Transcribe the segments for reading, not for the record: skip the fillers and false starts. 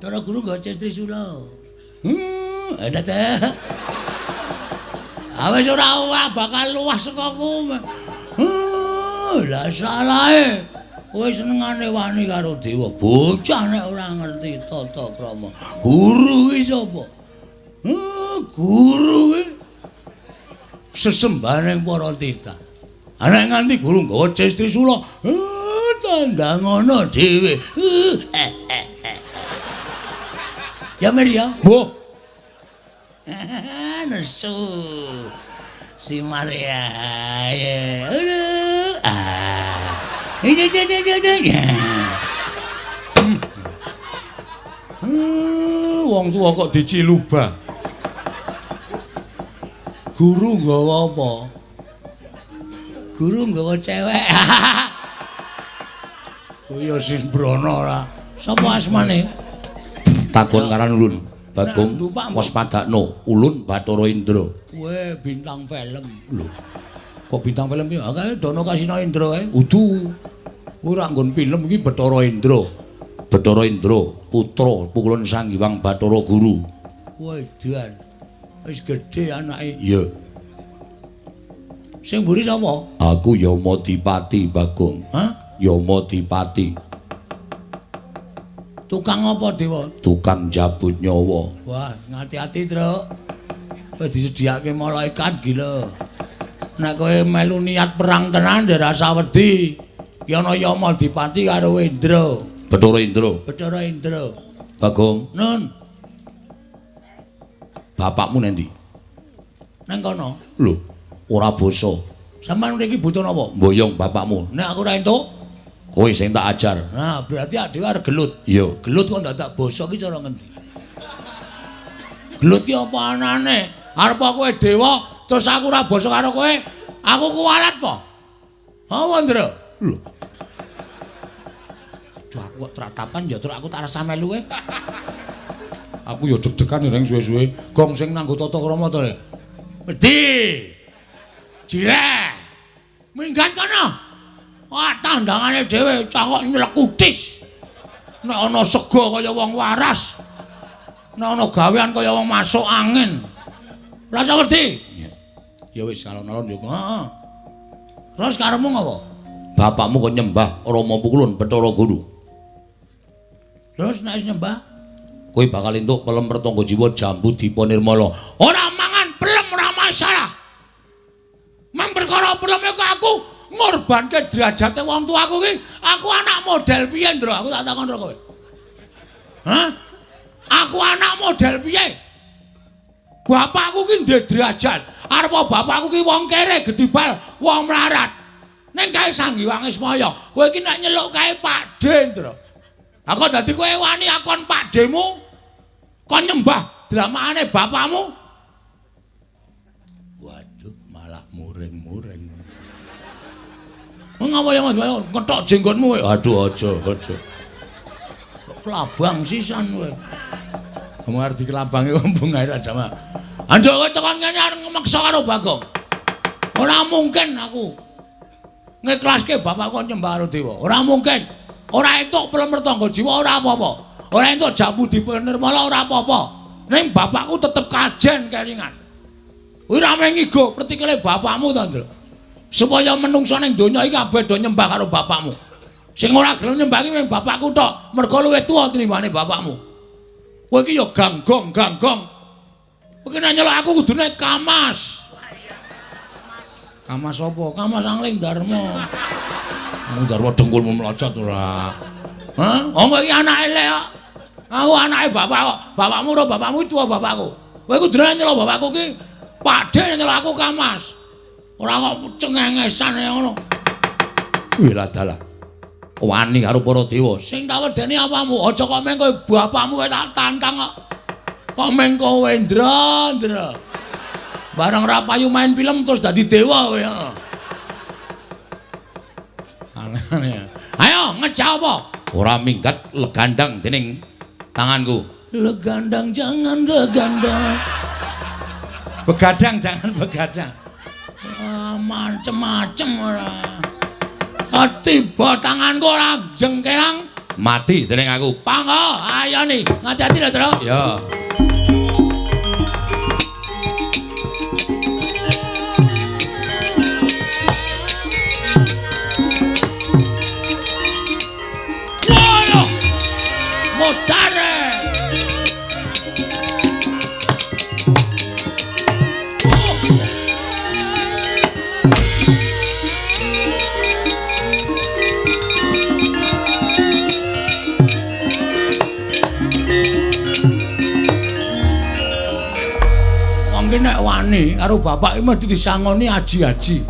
Cara guru nggo Trisula. Ada ta. Awes ora bakal luwah saka ku. Lah salahe. Kowe senengane wani karo dewa. Bocah nek ora ngerti tata krama. Guru ki sapa? Guru ki sesembahaning para titah. Nek nganti guru nggawa Trisula, tandang ngono dhewe. Ya Mir ya. Mbuh. Nesu. Si Maria. Aduh. Ah. Wong tuwa kok diciluba. Guru nggawa apa? Guru nggawa cewek. Kuwi ya sembrono ora. Sapa asmane? Takon karan ulun. Bagong waspadakno ulun Bathara Indra. Kowe bintang film. Lho. Kok bintang film ki? Kae Dono Kasino Indra kae. Udu. Ora nggon film iki Bathara Indra. Bathara Indra, putra Pukulun Sang Hyang Bathara Guru. Wedan. Wis gedhe anake. Iya. Sing mburi sapa? Aku Yamadipati, Bagong. Hah? Yamadipati. Tukang apa, Dewa? Tukang jabut nyawa. Wah, ngati-ati, Truk. Kowe disediake malaikat gila. Nek kowe melu niat perang tenan ndak wedi. Ki ana Yamadipati karo Indra. Bathara Indra. Bathara Indra. Bagong. Nun. Bapakmu nendi? Nang kono. Lho, ora basa. Sampeyan mriki butuh napa? Mboyong bapakmu. Nek aku ora entuk, kowe sing tak ajar. Nah, berarti dhewe arep gelut. Iya. Gelut kok ndadak basa ki cara ngendi? Gelut ki apa anane? Arep kowe dewa, terus aku ora basa karo kowe, aku kuwalat po. Apa, Ndra? Lho. Aduh, aku kok tratapan ya, terus aku tak rasa melu kowe. Aku ya deg-degan ring suwe-suwe. Gong sing nganggo tata krama to, Rek. Wedi. Jireh. Minggat kono. Wah, tandangane dhewe cangok nylekutis. Nek ana sega kaya wong waras. Nek ana gawean kaya wong masuk angin. Rasa wedi. Ya wis alon-alon ya. Heeh. Terus karepmu ngopo? Bapakmu kok nyembah Rama Pukulun Bathara Guru. Terus nek wis nyembah, kowe bakal entuk pelem pertangga jiwa jambu dipa nirmala. Ora mangan pelem ora masalah. Mang perkara peleme kok aku ngorbanke derajate wong tuaku ki, aku anak model piye, Ndra? Aku tak takon karo kowe. Hah? Aku anak model piye? Bapakku ki ndek derajat. Arep bapakku ki wong kere gedibal, wong melarat. Ning kae Sang Hyang Ismaya, kowe iki nek nyeluk kae Pakde, Ndra. Aku dadi kowe wani akon Pakdemu kon nyembah dramakane bapakmu. Waduh, malah muring-muring. Ngapa ya Mas? Ngetok jenggotmu kowe. Aduh, aja, aja. Kok kelabang sisan kowe. Kamu arep dikelabangi kok bungae ra jamaah. Anduk kowe tekan ngene arep ngmeksa karo Bagong. Ora mungkin aku ngiklaske bapakku nyembah karo dewa. Ora mungkin. Ora entuk pelem pertangga jiwa ora apa-apa. Ora entuk jambu dipenirmala ora apa-apa. Ning bapakku tetep kajen kelingan. Kuwi ra mung ngigo pretikele bapakmu to, Ndra. Supaya menungsa ning donya iki kabeh do nyembah karo bapakmu. Sing ora gelem nyembah ki mung bapakku tok, mergo luwih tuwa tinimbane bapakmu. Kowe iki ya ganggong-ganggong. Kowe iki nek nyelok aku kudune kamas. Kamas apa? Kamas Angling Darma. Angling Darma dengkulmu mlocot ora. Hah? Oh kowe iki anake elek kok. Aku anake bapak kok. Bapakmu ora bapakmu tuwa bapakku. Kowe kudune nyelok bapakku ki Pakde nyelok aku kamas. Ora kok cengengesan ngono. Wih dalah. Wani karo para dewa. Sing tak wedeni apamu? Aja kok meng kowe bapakmu kowe tak tantang kok. Kok meng kowe Ndra, Ndra. Bareng ra payu main film terus dadi dewa kowe. Aneh. Ayo ngejak apa? Ora minggat legandang dening tanganku. Legandang jangan legandang. Begadang jangan begadang. Ah, macem-macem ora. Tiba tanganku ora jengkelang, Mati dening aku. Panggo, ayo nih, ngati-ati lho, Tru. Ya. Waduh. Modare. Nek wani karo bapak iki mesti disangoni aji-aji.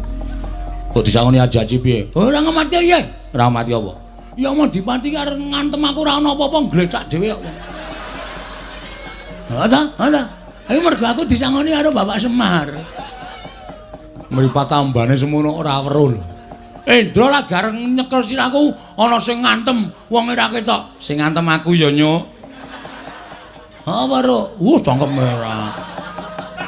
Kok disangoni aji-aji piye? Ora ngemati piye? Ora mati apa? Ya mau dipati arep ngantem aku ora ana apa-apa nglecak dhewe kok. Ha ta? Ha ta? Ayo mergo aku disangoni karo Bapak Semar. Mripat tambane semono ora weruh lho. Indra lagi arep nyekel sirahku ana sing ngantem wong ora ketok. Sing ngantem aku ya, Nyuk. Ha weruh. Cangkem ora.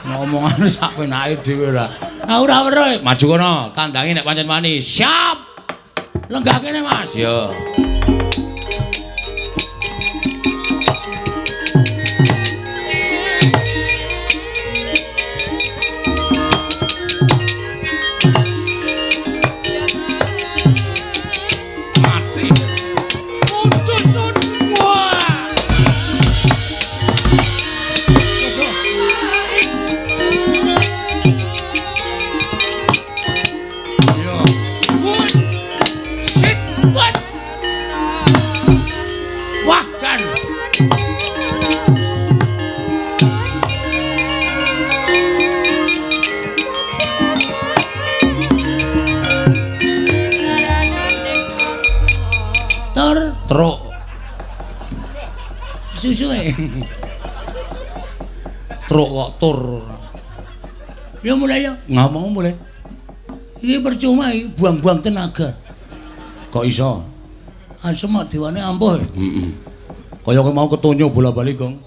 Ngomongane sak penake dhewe ora. Ah ora weruh. Maju kono, kandangi nek pancen wani. Siap. Lenggah kene, Mas. Ya. Mati. Putus. Wah. Wah, jan. Tur truk. Susuke. Truk kok tur. Ya mulai ya. Ngomong mulai. Iki percuma iki buang-buang tenaga. Kok iso? Asem dewane ampuh. Heeh. Kaya kowe mau ketonyo bola-bali, Gong.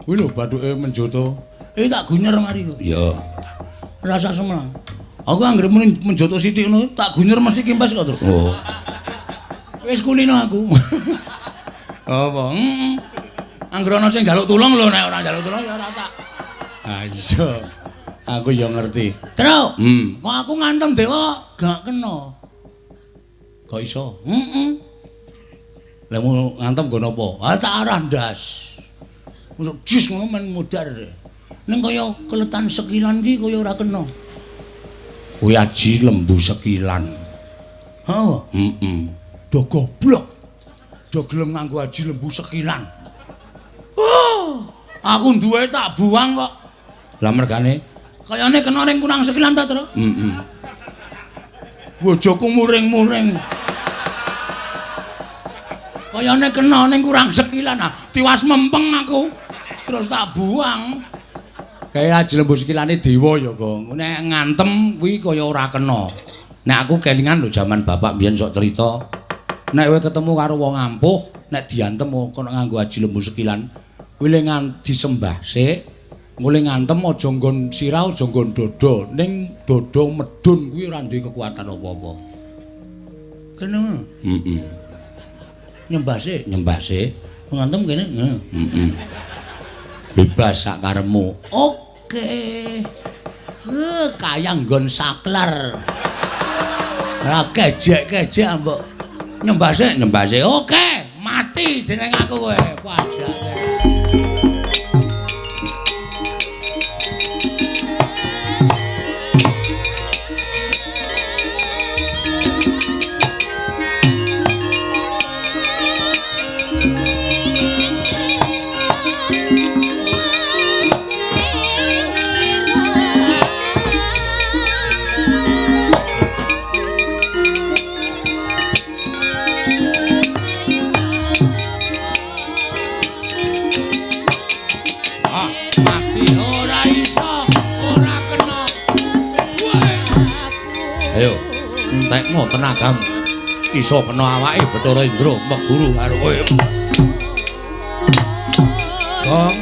Kuwi lho bathuke menjoto. Iki tak gunyer mari lho. Iya. Rasa semelang. Aku anggere muni menjoto sithik ngono, tak gunyer mesti kempes kok, Truk. Oh. Wis kulino aku. Apa? Heeh. Anggere ana sing njaluk tulung lho, nek ora njaluk tulung ya ora tak. Ah iya. Aku ya ngerti. Truk. Kok aku ngantem dewa gak kena. Kok iso? Heeh. Lah mau ngantem nggo napa? Ah tak arah ndas. Masuk jis ngono men mudhar. Ning kaya keletan sekilan ki kaya ora kena. Kuwi aji lembu sekilan. Heeh. Heeh. Do goblok. Do gelem nganggo aji lembu sekilan. Oh, aku duwe tak buang kok. Lah mergane kayane kena ning kurang sekilan ta, Tru? Heeh. Bojoku muring-muring. Kayane kena ning kurang sekilan, ah tiwas mempeng aku. Terus tak buang. Kaya aji lembu sekilane dewa ya, Gong. Nek ngantem kuwi kaya ora kena. Nek aku kelingan lho jaman bapak mbiyen sok cerita. Nek kowe ketemu karo wong ampuh, nek diantem kono nganggo aji lembu sekilan, kuwi le disembah sik. Mule ngantem aja nggon sirah, aja nggon dada. Ning dada medhun kuwi ora duwe kekuatan apa-apa. Kene. Heeh. Nyembah sik, nyembah sik. Ngantem kene. Heeh. Bebas sak karepmu. Oke. Kaya nggon saklar. Ora kejek-kejek mbok. Nyembah sik, nyembah sik. Oke, mati jeneng aku kowe. Pajake. Ayo, entekno tenagamu. Iso kena awake Bathara Indra meguru karo kowe. Gong,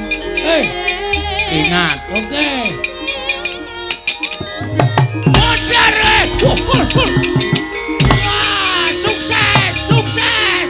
ingat, oke. Modar, Wah, sukses, sukses.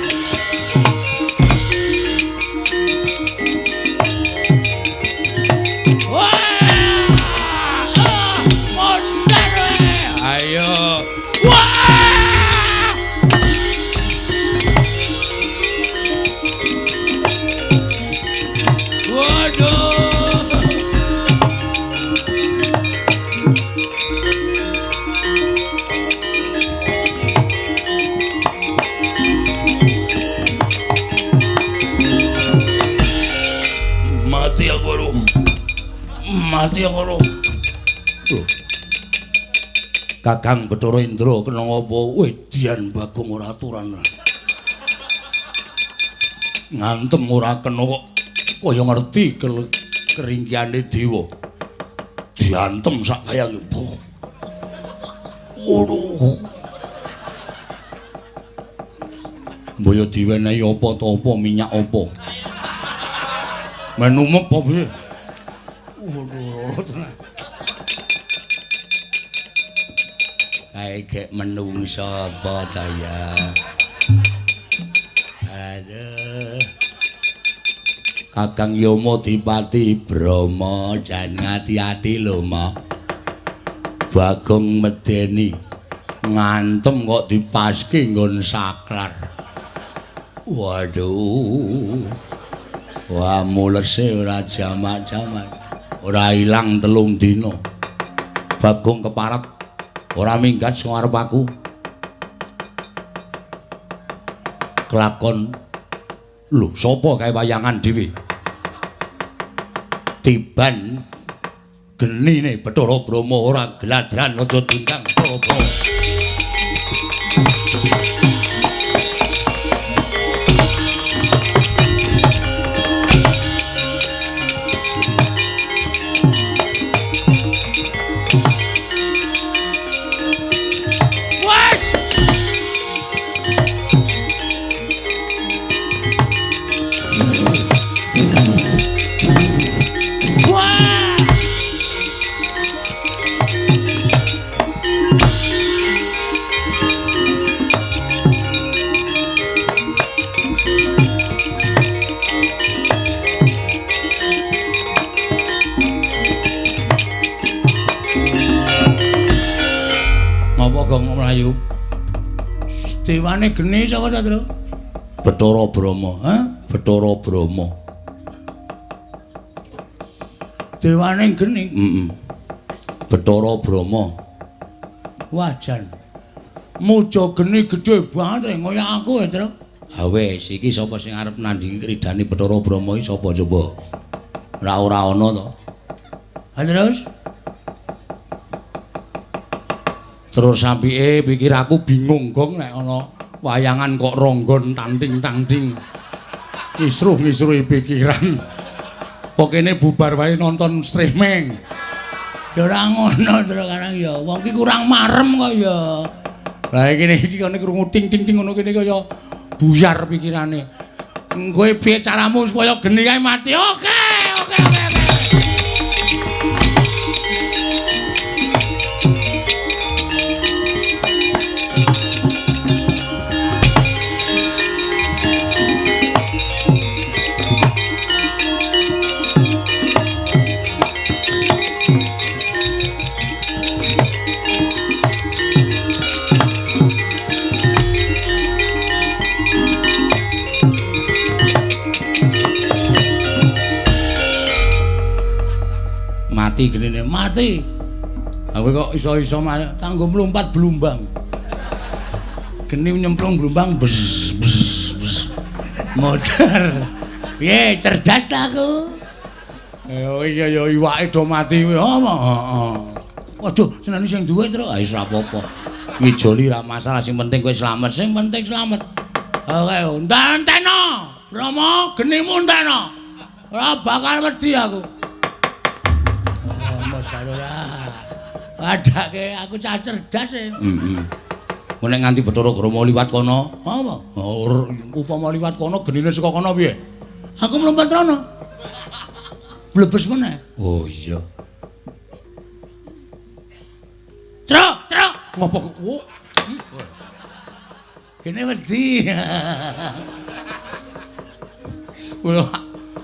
Mati karo. Lho. Kakang Bathara Indra kena ngapa? Wedian Bagong ora aturan. Ngantem ora kena kok kaya ngerti keringkiane dewa. Diantem sak kaya mbuh. Waduh. Mbaya diwenehi apa ta apa minyak apa. Menumep apa piye? Waduh, tenan. Kae gek menungso apa ta ya? Aduh. Kakang Yama Dipati Brahma jan ati-ati lho, Ma. Bagong medeni ngantem kok dipaske nggon saklar. Waduh. Wah, mulese ora jamak-jamak. Ora ilang 3 dina. Bagong keparep ora minggat saka arep aku. Kelakon lho sapa kae wayangan dhewe? Tiban genine Bathara Brahma ora gladran aja diundang Bathara Brahma. Dewane geni sapa ta, Tru? Bathara Brahma, ha? Bathara Brahma. Dewane geni? Heeh. Bathara Brahma. Wah, jan. Muja geni gedhe banget kaya aku ya, Tru. Ha wis, iki sapa sing arep nandhingi kridane Bathara Brahma iki sapa coba? Ora ana to. Ha terus? Terus apike pikir aku bingung gong nek ana wayangan kok ronggon tanting-tanting. Ngisruh-ngisruhi pikiran. Pokene bubar wae nonton streaming. Ya ora ngono terus karang ya. Wong ki kurang marem kok ya. Lah iki kene krungu ting-ting-ting ngono kene kaya buyar pikirane. Kowe piye caramu supaya geni kae mati? Oke, oke, oke, oke. Mati genine mati. Aku kok iso-iso tanggo mlumpat blumbang. Geni nyemplung blumbang bes bes bes. Modar. Piye cerdas ta aku? Ya iya ya iwake do mati kuwi. Heeh. Waduh, seneni sing duwe truk. Ah wis ora apa-apa. Ngijoli ra masalah, sing penting kowe slamet, sing penting slamet. Oke, enteno. Brahma, genimu enteno. Ora bakal wedi aku. Ora. Padake aku cah cerdas e. Heeh. Nek nganti Bathara Brahma liwat kono, apa? Upama liwat kono genine saka kono piye? Aku mlumpat rono. Blebes meneh. Oh iya. Truk, truk. Ngopo? Kene wedi.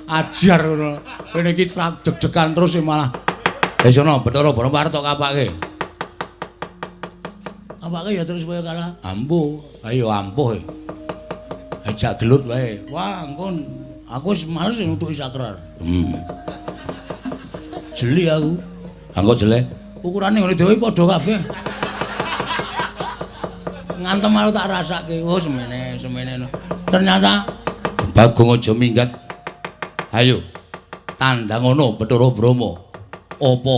Ajar ngono. Kene iki deg-degan terus malah. Wis ana Bathara Brahma arep tok kapake. Kapake ya terus supaya kalah. Ampuh, ayo ampuh. Ajak gelut wae. Wah, engko aku wis males nutuki sakrar. Jeli aku. Engko jelek. Ukurane ngene dhewe padha kabeh. Ngantem aku tak rasake. Oh, semene, semene. Ternyata Bagong aja minggat. Ayo. Tandang ana Bathara Brahma. Apa?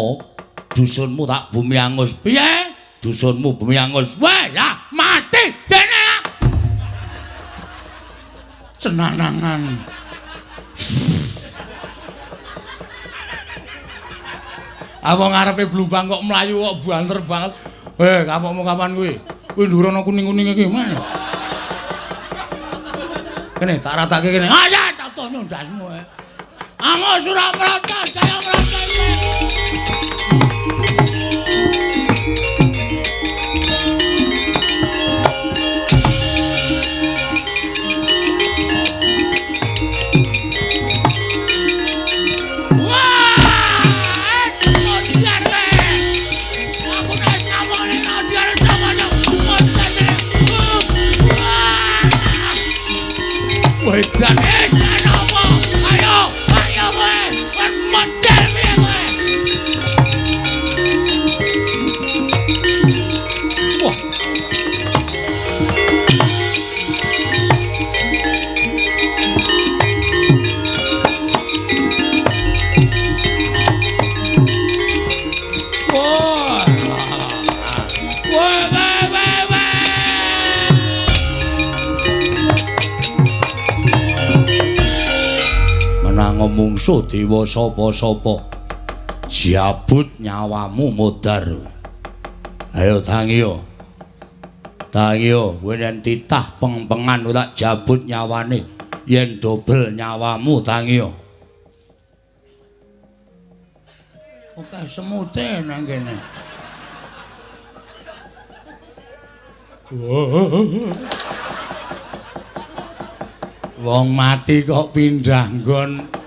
Dusunmu tak bumi angus. Piye? Dusunmu bumi angus. Weh, ya mati dene. Cenanangan. Wong ngarepe blumbang kok mlayu kok banter banget. Heh, kapokmu kapan kuwi? Kuwi ndurono ana kuning-kuning iki, Mas. Kene tak ratake kene. Ah ya, tak tono ndasmu. Angus ora mrata, saya mrata. Wedan, edan apa? Ayo, ayo kowe. Model piye kowe? Wah. Wah. Wah, wah, wah, wah. Mungsuh dewa sapa-sapa jabut nyawamu modar. Ayo tangiyo, tangiyo, kowe yen titah pengpengan ora jabut nyawane, yen dobel nyawamu tangiyo. Oke semute nang kene. Wong mati kok pindah nggon.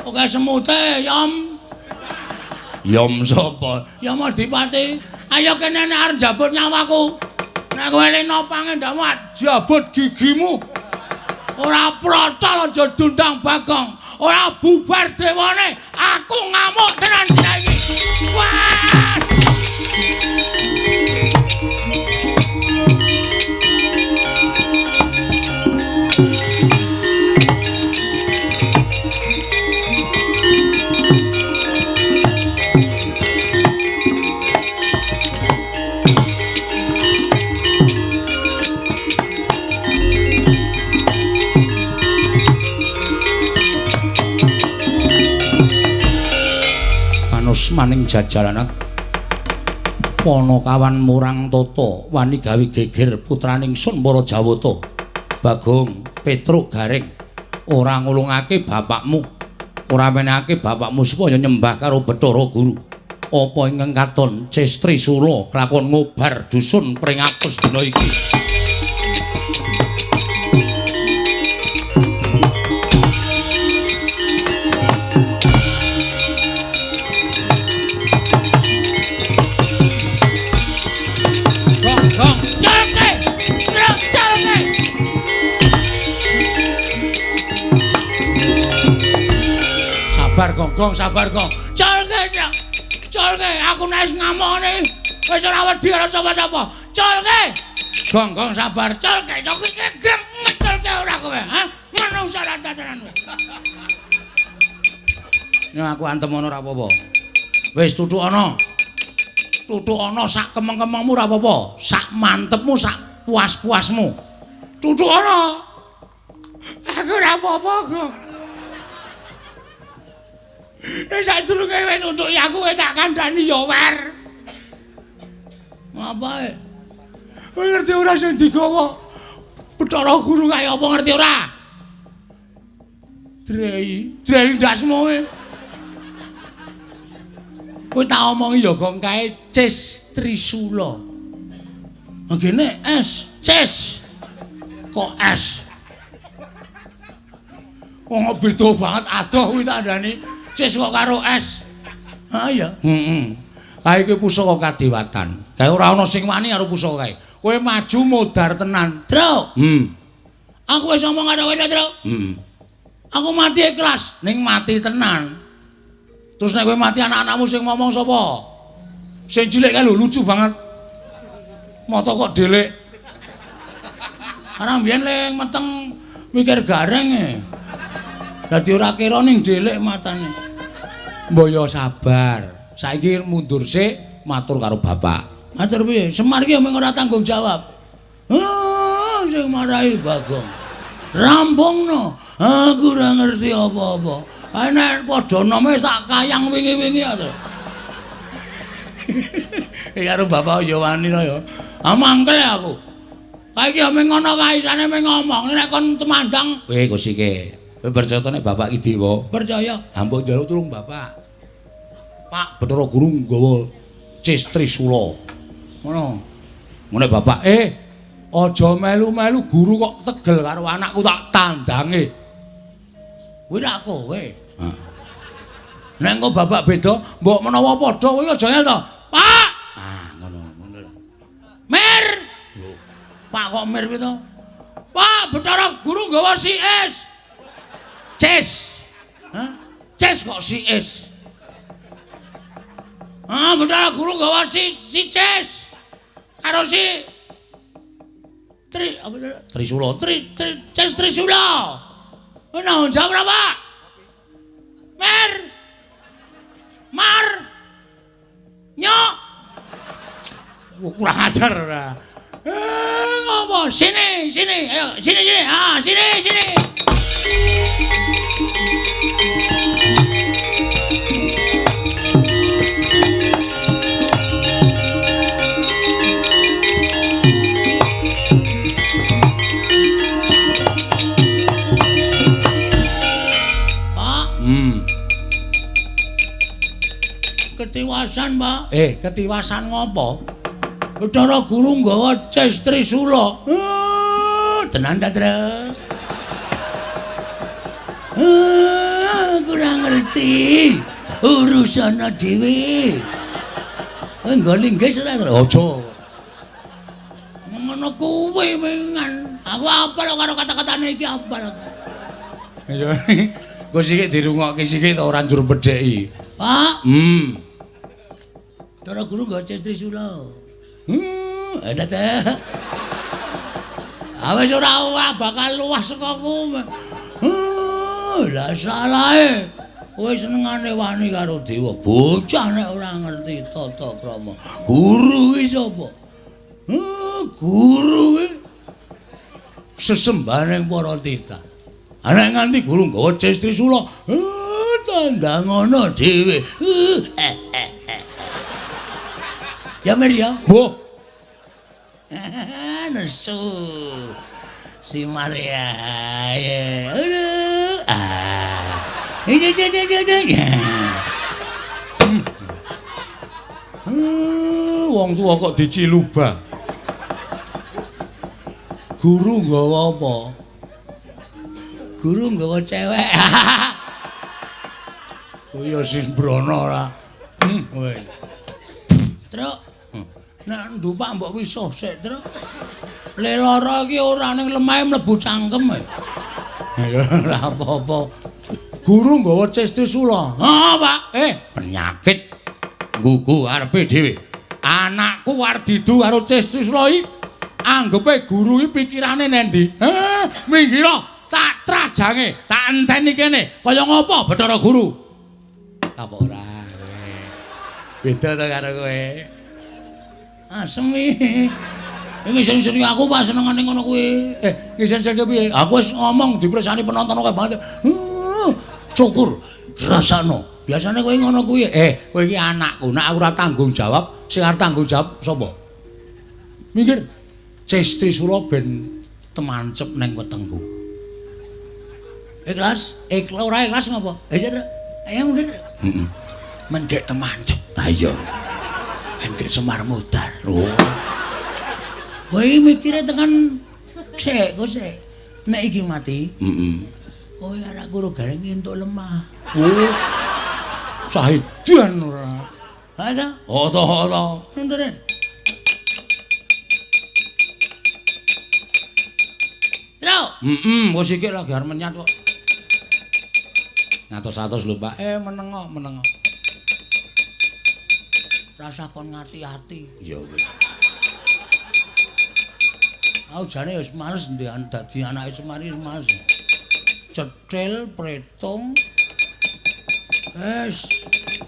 Oke semute, Yom. Yom sapa? Yom Adipati. Ayo kene nek arep njabut nyawaku. Nek kowe leno pangendhamu jabut gigimu. Ora protol aja dundang Bagong. Ora bubar dewane. Aku ngamuk tenan dina iki. Wah! Maning jajalanan Panakawan murang tata wani gawe geger putraning sun para Jawata. Bagong Petruk Gareng ora ngulungake bapakmu, ora menehake bapakmu supaya nyembah karo Bathara Guru. Apa ingkang katon Cestri Sula kelakon ngobar dusun Pringapus dina iki? Sabar Gong, sabar Gong. Colke, colke, aku nek wis ngamukne wis ora wedi karo sapa-sapa. Colke. Gong, Gong sabar. Colke, colke greng ngecolke ora kowe, ha? Manungsa ra tenan. Nek aku antem ana ora apa-apa. Wis tutuk ana. Tutuk ana sak kemeng-kemengmu ora apa-apa, sak mantepmu, sak puas-puasmu. Tutuk ana. Aku ora apa-apa, Gong. Nek sadurunge kowe nutuki aku kowe tak kandhani ya wer. Ngapae? Kowe ngerti ora sing digawa Bathara Guru kaya apa ngerti ora? Drei, drei ndasmu kowe. Kowe tak omongi ya Gong kae Ces Trisula. Ngene S, Ces. Kok S? Wong kok beda banget adoh kuwi tak kandhani. Ces kok karo S. Ha iya. Heeh. Kae iki pusaka kadewatan. Kae ora ana sing wani karo pusaka kae. Kowe maju modar tenan, Truk. Aku wis ngomong karo kowe, Truk. Aku mati ikhlas, ning mati tenan. Terus nek kowe mati anak-anakmu sing ngomong sapa? Sing cilik kae lho lucu banget. Mata kok delik. Ora mbiyen le meteng mikir gareng e. Dadi ora kira ning delik matane. Mbok yo sabar. Saiki mundur sik matur karo bapak. Matur piye? Semar ki mung ora tanggung jawab. Ah, sing marahi Bagong. Rampungno. Aku ora ngerti apa-apa. Nek padha nome tak kayang wingi-wingi ya. Karo bapak ya wani to ya. Ah mangkel aku. Kae iki mung ngono kaisane mung ngomong nek kon temandang. Kowe kusike. Kowe percaya nek bapak iki dewa? Percaya. Ha mbok njaluk tulung bapak. Pak Bathara Guru nggawa Cis Trisula. Ngono. Ngene bapak, aja melu-melu guru kok tegel karo anakku tak tandange. Kuwi lak kowe. Heeh. Nek engko bapak beda, mbok menawa padha kowe aja ngel to. Pak. Ah, ngono ngono. Mir. Lho. Pak kok mir kuwi to? Pak Bathara Guru nggawa si es. Cis. Hah? Cis kok si es. Ah, Bathara Guru nggawa si cis. Karo si Tri apa Trisula. Tri, tri Cis Trisula. Ono jawab ora, Pak? Mer. Mar. Nyok. Kurang ajar ora. Ngopo? Sini, sini. Ayo, sini sini. Ah, sini sini. Pak. Ketiwasan, Pak. Ketiwasan ngopo? Bathara Guru nggawa Cis Trisula. Tenan ta, Tru? Kurang ngerti. Urusana dhewe. Kowe nggo linggis ora, Tru? Aja. Ngono kuwi mengan. Aku apal karo kata-katane iki apal aku. Ya. Engko sithik dirungokke sithik ta ora njur bedheki. Pak. Bathara Guru nggawa Cis Trisula. Ada teh. Awes ora bakal luwah saka ku. Lah salahe. Kowe senengane wani karo dewa. Bocah nek ora ngerti tata krama. Guru ki sapa? Guru ki sesembahane para titah. Nek nganti guru nggawa Cis Trisula, tandang ngono dhewe. Ya Mir ya. Mbah. Nesu. Si Maria. Aduh. Ah. Wong tuwa kok diciluba. Guru nggawa apa? Guru nggawa cewek. Oh iya sing sembrono ora. Kowe. Truk. Nek ndupak mbok wisuh sik, Truk. Le lara iki ora ning lemahe mlebu cangkem. Ya ora apa-apa. Guru nggawa Cis Trisula. Heeh, Pak. Penyakit nggugu arepe dhewe. Anakku arep didu karo Cis Trisula iki anggepe guru iki pikirane nendi? Minggir tak trajange, tak enteni kene. Kaya ngopo Bathara Guru? Apa ora kowe? Beda to karo kowe. Asem iki. Iki sing-sing aku pas senengane ngono kuwi. Ngising-sing piye? Aku wis ngomong dipresani penonton akeh banget. Syukur rasakno. Biasane kowe ngono kuwi. Kowe iki anakku, nek aku ora tanggung jawab, sing arep tanggung jawab sapa? Minggir. Cis Trisula ben temancep ning wetengku. Ikhlas? Ikhlas ora ikhlas ngopo? Iya, Truk. Ayo mundur. Heeh. Mendek temancep. Ha iya. Mendek Semar mutar. Oh. Kowe mikire tekan sik, kok sik. Nek iki mati, heeh. Kowe arek karo gareng entuk lemah. Oh. Cah edan ora. Ha ta? Oh to, oh to. Nundure. Truk. Heeh, wis iki lagi arep menyat kok. Ngatos-atos lho, Pak. Menengo, menengo. Rasa kon ngati-ati. Ya wis. Aku jane wis males dadi anake Semar wis males. Cetil, pretung. Wis.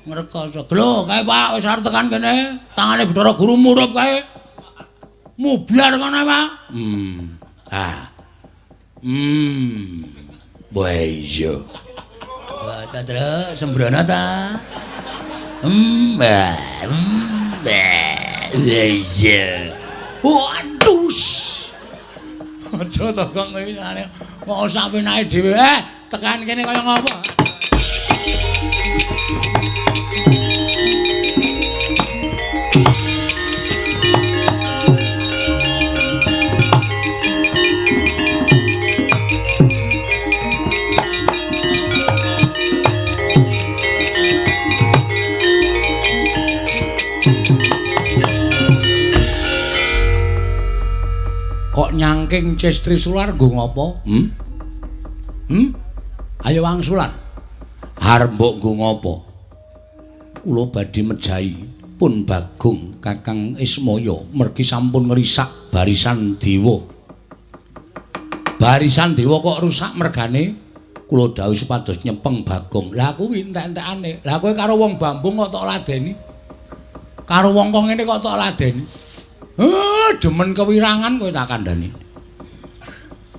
Ngrekoso. Lho, kae Pak wis arep tekan kene. Tangane Bathara Guru murup kae. Mubyar kono, Pak. Ah. Wah iya. Wah, ta, Truk, sembrono ta. Iya. Waduh. Aja to kok ngene. Kok sak penake dhewe. Tekan kene kaya ngopo? Kok nyangking Ces Trisular nggo ngopo? Ayo wangsulan. Arep mbok nggo ngopo? Kula badhe mejahi pun Bagong Kakang Ismaya mergi sampun ngrisak barisan dewa. Barisan dewa kok rusak mergane? Kula dawuh supados nyepeng Bagong. Lah kuwi entek-entekane. Lah kowe karo wong Bambung kok tok ladeni? Karo wong kok ngene kok tok ladeni? Demen kewirangan kowe tak kandhani.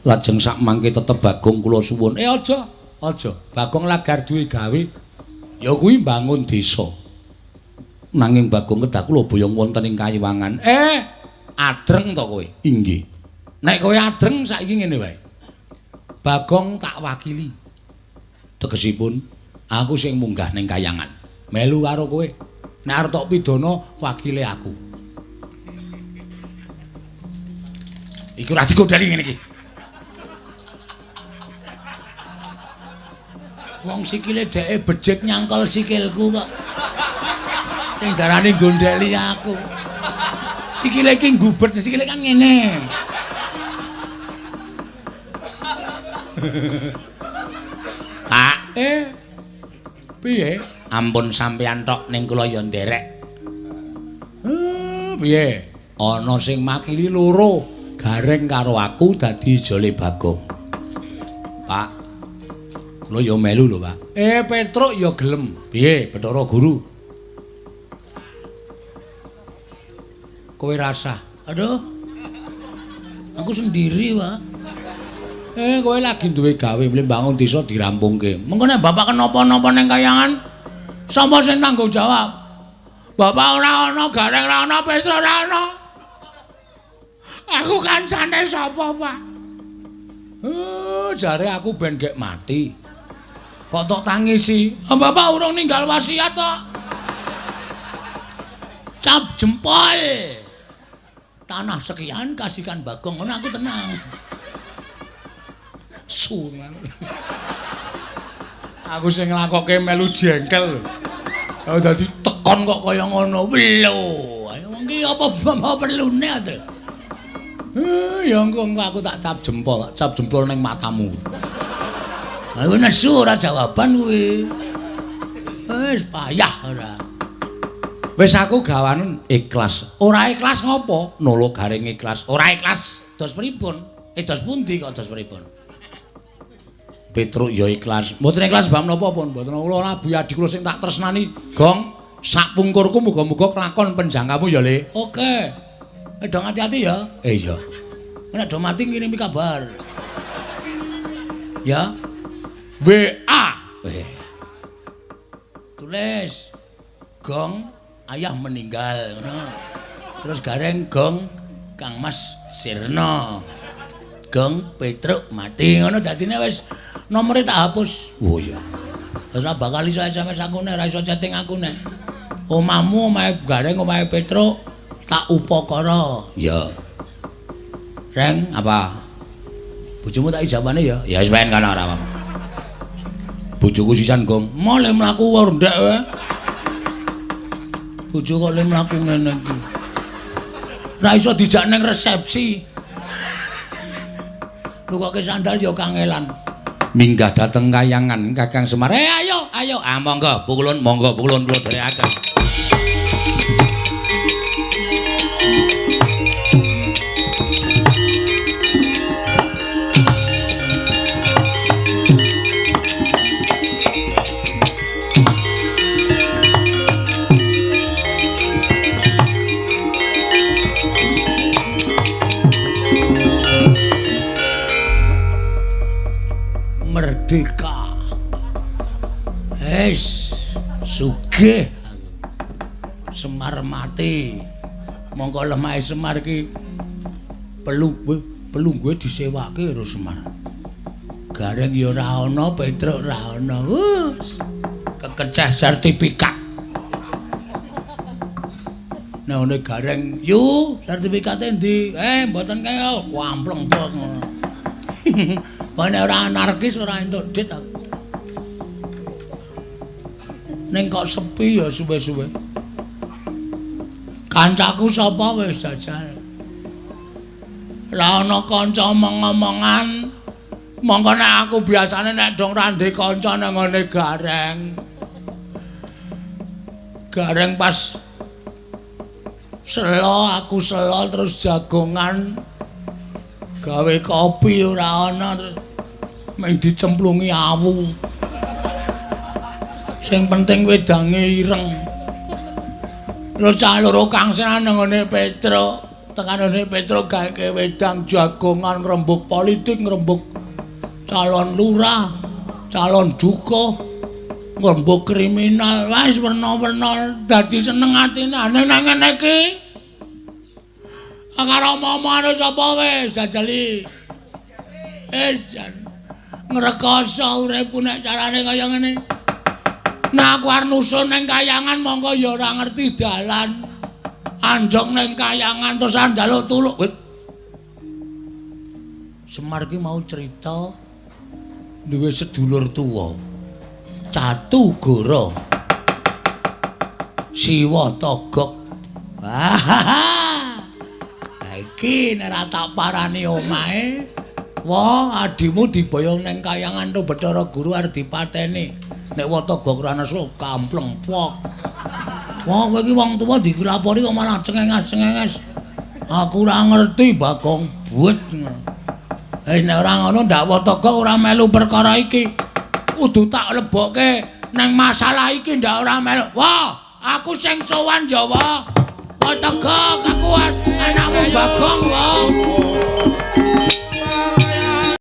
Lajeng sak mangke tetep Bagong kula suwun. Aja, aja. Bagong lagar duwe gawe. Ya kuwi mbangun desa. Nanging Bagong kedah kula boyong wonten ing kayiwangan. Adreng to kowe? Inggih. Nek kowe adreng saiki ngene wae. Bagong tak wakili. Tegesipun aku sing munggah ning kayangan. Melu karo kowe. Nek arep tok pidana wakile aku. Iku ora digodheli ngene iki. Wong sikile dheke becik nyangkol sikilku kok. Sing darane gondheli aku. Sikile iki ngubet, sikile kan ngene. Pak, piye? Ampun sampeyan tok ning kula ya nderek. Piye? Ana sing makili loro. Gareng karo aku dadi jole Bagong. Pak, kula ya melu lho, Pak. Petruk ya gelem. Piye, Bathara Guru? Kowe rasah. Aduh. Aku sendiri, Pak. Kowe lagi duwe gawe mle mbangun desa dirampungke. Mengko nek bapak kenapa-napa ning kayangan, sapa sing tanggung jawab? Bapak ora ana, Gareng ora ana, Petruk ora ana. Aku kancane sapa, Pak? Jare aku ben gek mati. Kok tok tangisi? Bapak urung ninggal wasiat tok. Cap jempol. Tanah sekian kasihkan Bagong, ngono aku tenang. Sungan. Aku sing nglakoke melu jengkel. Dadi tekon kok kaya ngono. Lho, ayo wong ki apa perlune to? Ya engko aku tak cap jempol ning matamu. Aku nesu ora jawaban kuwi. Wis payah ora. Wis aku gawanen ikhlas. Ora ikhlas ngopo? Nolo garing ikhlas. Ora ikhlas dos pripun? Dos pundi kok dos pripun? Petruk ya ikhlas. Mboten ikhlas bab napa pun? Mboten kula ora buyadi kula sing tak tresnani. Gong, sak pungkurku muga-muga kelakon penjangkamu ya, Le. Oke. Dong hati-hati ya. Iya. Nek do mati ngirimi kabar. Ya. WA. Tulis Gong ayah meninggal ngono. Terus Gareng Gong Kang Mas sirna. Gong Petruk mati ngono dadine wis nomere tak hapus. Oh iya. Wis ora bakal iso SMS aku nek ora iso chatting aku nek. Omahmu omahe Gareng omahe Petruk tak upakara. Ya. Reng, apa? Bojomu tak ijabane ya? Ya wis ben kono ora apa-apa. Bojoku sisan, Gong. Mo le mlaku ndek wae. Bojo kok le mlaku ngene iki. Ora iso dijak ning resepsi. Nukoke sandal ya kangelan. Minggah dateng kayangan Kakang Semar. Ayo, ayo. Ah monggo, pukulun, monggo pukulun kula dherekaken. Amerika. Wis sugih aku. Semar mati. Mongko lemahe Semar iki pelungguhe disewake karo Semar. Gareng ya ora ana, Petruk ora ana. Kekeceh sertifikat. Nek ngene Gareng, "Yu, sertifikate endi?" Mboten kaya ampleng pok ngono. Nek ora anarkis ora entuk dit aku. Ning kok sepi ya suwe-suwe. Kancaku sapa wis jajal. Ora ana kanca omong-omongan. Mongko nek aku biasane nek dong ra ndek kanca nang ngene Gareng. Gareng pas selo, aku selo terus jagongan gawe kopi ora ana terus mung dicemplungi awu. Sing penting wedange ireng. Terus cah loro kang seneng nang ngene Petruk, tekan ngene Petruk gawe wedang jagongan ngrembug politik, ngrembug calon lurah, calon dukuh, ngrembug kriminal, wis werna-werna dadi seneng atine. Nang ngene iki karo omong-omongane sapa wis jajali. Wis jan ngrekoso uripku nek carane kaya ngene. Nek aku arep nusun ning kayangan mongko ya ora ngerti dalan. Anjog ning kayangan terus njaluk tulung. Semar ki mau cerita duwe sedulur tuwa. Catu Goro. Siwa Togok. Ha iki nek ora tak parani omahe, wah adimu diboyong ning kayangan to Bathara Guru arep dipateni. Nek Watogok ora nesu kampleng pok. Wah kowe iki wong tuwa dilapori kok malah cengenges-cengenges. Aku ora ngerti Bagong buet. Wis nek ora ngono ndak Watogok ora melu perkara iki. Kudu tak lebokke nang masalah iki ndak ora melu. Wah, aku sing sowan ya, Wah. Watogok aku anakmu Bagong, wah.